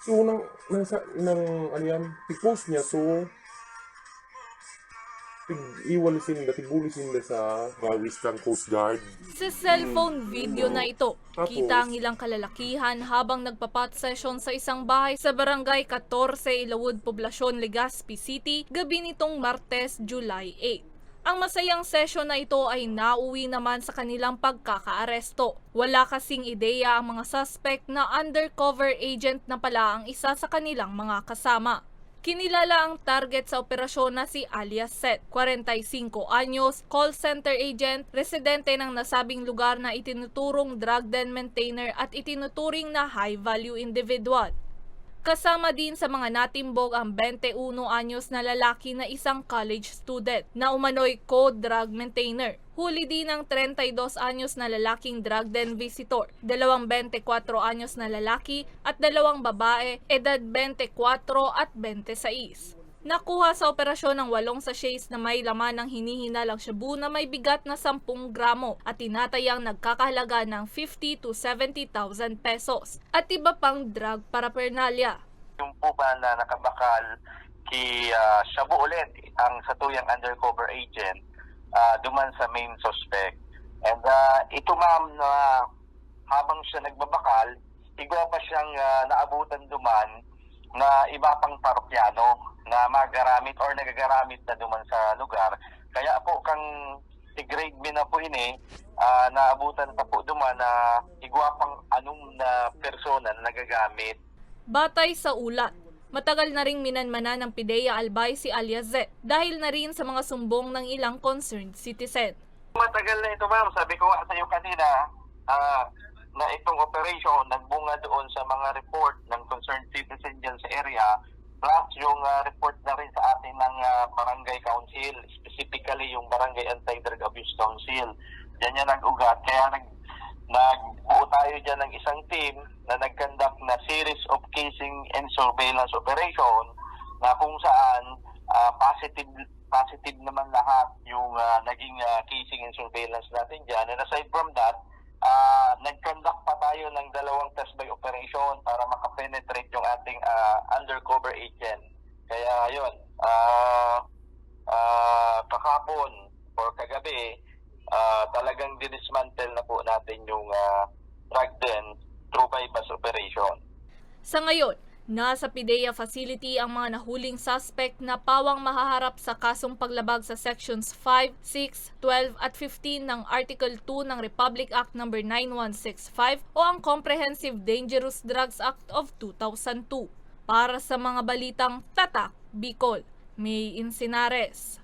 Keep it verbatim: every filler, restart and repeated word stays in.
So, nang, nang, sa, nang, ano yan, i-post niya, so, tig-iwali sinda, tig-huli sinda sa Far Eastern Coast Guard. Sa cellphone video na ito, kita ang ilang kalalakihan habang nagpa-pot session sa isang bahay sa Barangay katorse, Ilawod, Poblacion, Legazpi City, gabi nitong Martes, July eight. Ang masayang session na ito ay nauwi naman sa kanilang pagkakaaresto. Wala kasing ideya ang mga suspect na undercover agent na pala ang isa sa kanilang mga kasama. Kinilala ang target sa operasyon na si alias Seth, kwarenta y singko anyos, call center agent, residente ng nasabing lugar na itinuturong drug den maintainer at itinuturing na high-value individual. Kasama din sa mga natimbog ang bente uno anyos na lalaki na isang college student na umano'y co-drug maintainer. Huli din ang treinta y dos anyos na lalaking drug den visitor, dalawang bente kwatro anyos na lalaki at dalawang babae, edad bente kwatro at bente sais. Nakuha sa operasyon ang walong sachets na may laman ng hinihinalang shabu na may bigat na sampung gramo at tinatayang nagkakahalaga ng fifty to seventy thousand pesos at iba pang drug paraphernalia. Yung po ba na nakabakal ki ah, shabu ulit ang satuyang undercover agent ah, duman sa main suspect. And ah, ito ma'am na habang siya nagbabakal, igwa pa siyang ah, naabutan duman na iba pang parokyano na magaramit or nagagaramit na duman sa lugar. Kaya po kang i-grade mi na po ini, ah, naabutan pa po duman na igwa pang anom na persona na nagagamit. Batay sa ulat, matagal na ring minanmanan ng PDEA Albay si alias Zet dahil na rin sa mga sumbong ng ilang concerned citizen. Matagal na ito, ma'am. Sabi ko nga sa iyo kanina, ah, na itong operation nagbunga doon sa mga report ng concerned citizen dyan sa area, plus yung ah, report na rin sa atin ng ah, barangay council, specifically yung Barangay Anti-Drug Abuse Council. Diyan yan nag-ugat. Kaya nag, nagbuo tayo dyan ng isang team na nag-conduct na series of casing and surveillance operation na kung saan ah, positive positive naman lahat yung ah, naging ah, casing and surveillance natin dyan. And aside from that, ah, nag-conduct pa tayo ng dalawang test by operation para makapenetrate yung ating ah, undercover agent. Kaya yun, ah, ah, kahapon or kagabi, ah, talagang dinismantle na po natin yung ah, drug den through buy-bust operation. Sa ngayon, nasa PDEA facility ang mga nahuling suspect na pawang mahaharap sa kasong paglabag sa Sections five, six, twelve at fifteen ng Article two ng Republic Act Number nine one six five o ang Comprehensive Dangerous Drugs Act of two thousand two. Para sa mga balitang Tatak Bicol, May Insinares.